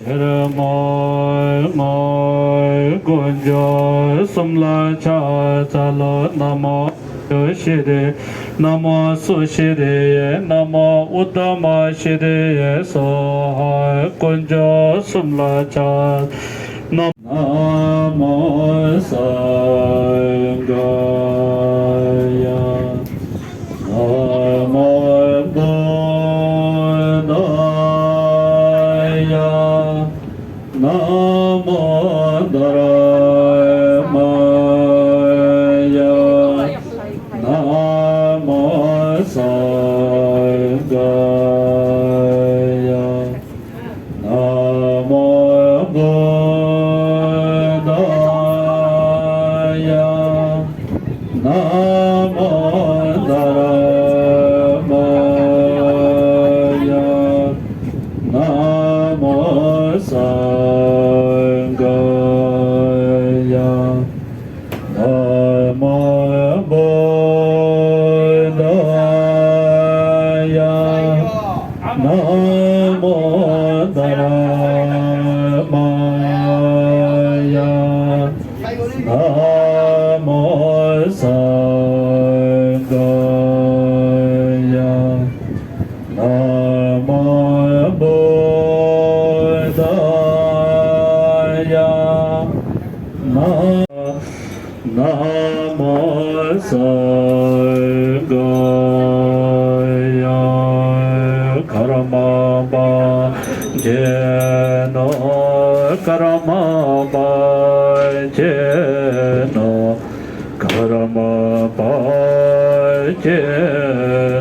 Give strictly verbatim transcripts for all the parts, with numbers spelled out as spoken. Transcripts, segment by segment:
ཡར་མར་མར་དཀོན་མཆོག་གསུམ་ལ་ཕྱག་འཚལ་ལོ། ན་མོ་ཤྲཱི་ནམ་མོ་སུ་ཤྲཱི་ཡེ། ན་མོ་ཨུ་ཏ་མ་ཤྲཱི་ཡེ་སྭཱ་ཧཱ། དཀོན་མཆོག་གསུམ་ལ་ཕྱག་ན་མོ་སངྒྷ་ཡ། ན་མོ་བུདྡྷ་ཡ། ན་མོ་དྷརྨ་ཡ། ན་མོ་སངྒྷ་ཡ། ན་མོ་བུདྡྷ་ཡ། ན་མོ་དྷརྨ་ཡ། ན་མོ་སངྒྷ་ཡ། ན་མོ་བུདྡྷ་ཡ། ན་མོ་དྷརྨ་ཡ། ན་མོ་སངྒྷ་ཡ། ན་མོ་བུདྡྷ་ཡ། ན་ན་མོ་སངྒྷ་ཡ། ཀརྨ་པཱ་ཅེ་ནོ། ཀརྨ་པཱ་ཅེ་ནོ། ཀརྨ་པཱ་ཅེ་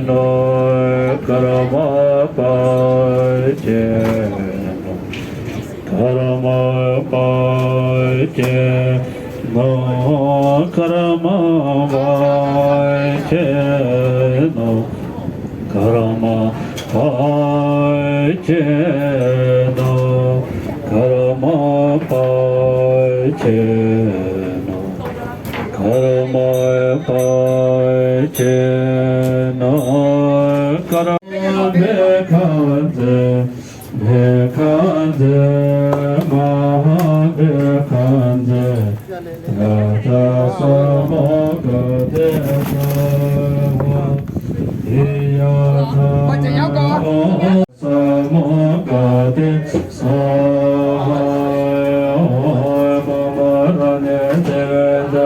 ནོ། ཀརྨ་པཱ་ཅེ་ནོ། ཀརྨ་པཱ་ཅེ་ནོ། ཀརྨ་པཱ་ཅེ་ནོ། ཀརྨ་པཱ་ཅེ་ནོ། ཀརྨ་པཱ་ཅེ་ནོ། ཀརྨ་པཱ་ཅེ་ནོ། ཀརྨ་བྷཻ་ཥ་ཛྱེ། བྷཻ་ཥ་ཛྱེ། མ་ཧཱ་བྷཻ་ཥ་ཛྱེ། ཏ་ཏྲ་ས་མུདྒ་ཏེ་སྭཱ་ཧཱ། ཏི་ཡ་ཐཱ། ས་མུདྒ་ཏེ་སྭཱ་ཧཱ། ཨོཾ་མ་མ་ར་ཎི་ཛི་བེ་ཏ་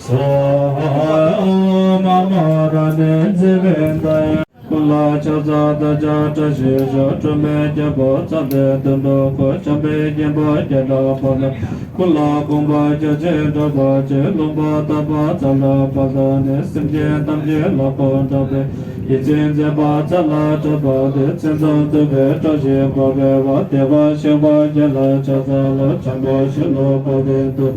སྭཱ་ཧཱ། ཨོཾ་མ་མ་ར་ཎི་ཛི་བེ་ཏ། ཀུན་ལ་ཕྱག་འཚལ་བདག་ཅག་བཀྲ་ཤིས་ཤོག། སྒྲོལ་མའི་རྒྱལ་པོ་དཔལ་ལྡན་དོན་གྲུབ་སྐུ། འཇམ་དཔལ་དབྱངས་པོ་སྐྱེ་འགྲོ་བ་དང་། ཀུན་ལ་གོམས་པ་རྒྱ་ཆེན་སྒྲོལ་བར་བྱེད། ལུང་པ་དག་པ་ཚ་ལ་བ་དང་ནི། སེམས་ཅན་ཐམས་ཅད་ལ་ཕན་གྲགས་པའི། ཡིད་བཞིན་མཛད་པ་ཚ་ལ་གྲགས་པ་དེས། མཚན་ཙམ་བསྟོད་པའི་བཀྲ་ཤིས་སྤངས་པའི་བར། བདེ་བར་གཤེགས་པ་ཁྱེད་ལ་ཕྱག་འཚལ་ལོ། འཇམ་དཔལ་ཞི་ལུ་འཕགས་པའི་མཐུ།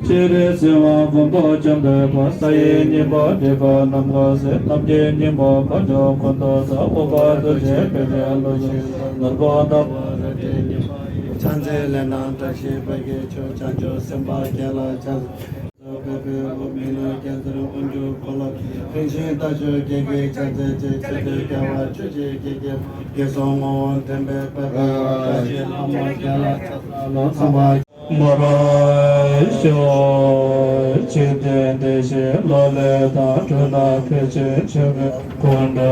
སྤྱན་རས་གཟིགས་དབང་མགོན་པོ་འཇམ་དཔལ་དཔའ། གསལ་ཡུལ་སྙིང་པོ་སྒྲིབ་པ་རྣམ་ཀུན་སེལ། རྣམ་མཁྱེན་སྙིང་པོ་འཕགས་མཆོག་ཀུན་ཏུ་རྫོགས། ཨུ་པ་ཏུ་ཆེན་དཔལ་ཆེན་ཀླུ་ཆེན་ནོར་བུ་ཟླ་བ་རལ་གྲི་གཉན་པ་ཡི། ཕྱག་འཚལ་ལས་སྣང་བཀྲ་ཤིས་པད་ཀྱི་མཆོག། བྱང་ཆུབ་སེམས་དཔའ་ཁྱེད་ལ་ཕྱག་འཚལ། ལོ། བོད་པའི་དབུ་མེ་ལ་རྒྱ་མཚོར་དབང་ཕྱུག་འཁོར་ལོ། རིན་ཆེན་རྟ་མཆོག་རྒྱལ་གྱི་ཕྱག་འཚལ་ཆེ། ཆོས་སྐྱོང་རྒྱལ་བ་ཆོས་ཀྱི་རྒྱལ་གྱི་དབང་པོ། རྒྱལ་གསུང་ངག་དབང་འདྲེན་པའི་དཔལ་འབར་བ། བཀྲ་ཤིས་ལྷ་མོ་ཁྱེད་ལ་ཕྱག་འཚལ་ལོ། ཚངས་པ་མར་ཤོག། འཇིག་རྟེན་བདེ་གཤེགས་ལོ་ལེགས་དང་། འགྲོ་ལ་ཕན་ཕྱིར་བྱོན་པའི་སྐུ་འདྲ་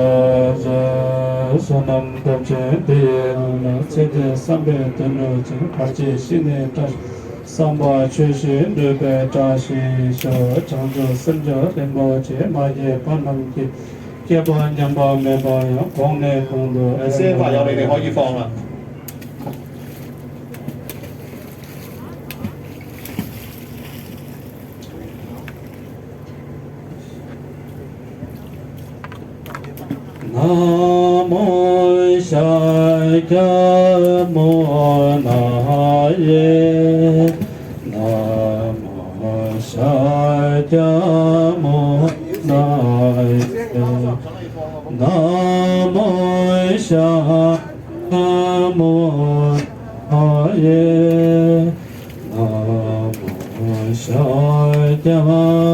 མཛོད། བསོད་ནམས་སྟོབས་ཆེན་འདི་ཡིས་བསླངས་ན། ཚེ་འདིར་བསམ་པའི་དོན་འགྲུབ་ཅིང་། བར་ཆད་ཞི་ནས་བཀྲ་བསམ་པ་ཆོས་བཞིན་འགྲུབ་པའི་བཀྲ་ཤིས་ཤོག། བྱང་ཆུབ་སེམས་མཆོག་རིན་པོ་ཆེ། མ་སྐྱེས་པ་རྣམས་སྐྱེ། སྐྱེས་པ་ཉམས་པ་མེད་པ་ཡང་། གོང་ནས་གོང་དུ་ཨེ་ཟེར་བ་ཡང་རེ་རེ་ཧོ་ཡི་ཧྥང་ལ། ན་མོ་ཤཱཀྱ་མུ་ན་ཡེ། ན་མོ་ཤཱཀྱ་མུ་ན་ཡེ། ན་མོ་ཤཱཀྱ་མུ་ན་ཡེ། ན་མོ་ཤཱཀྱ།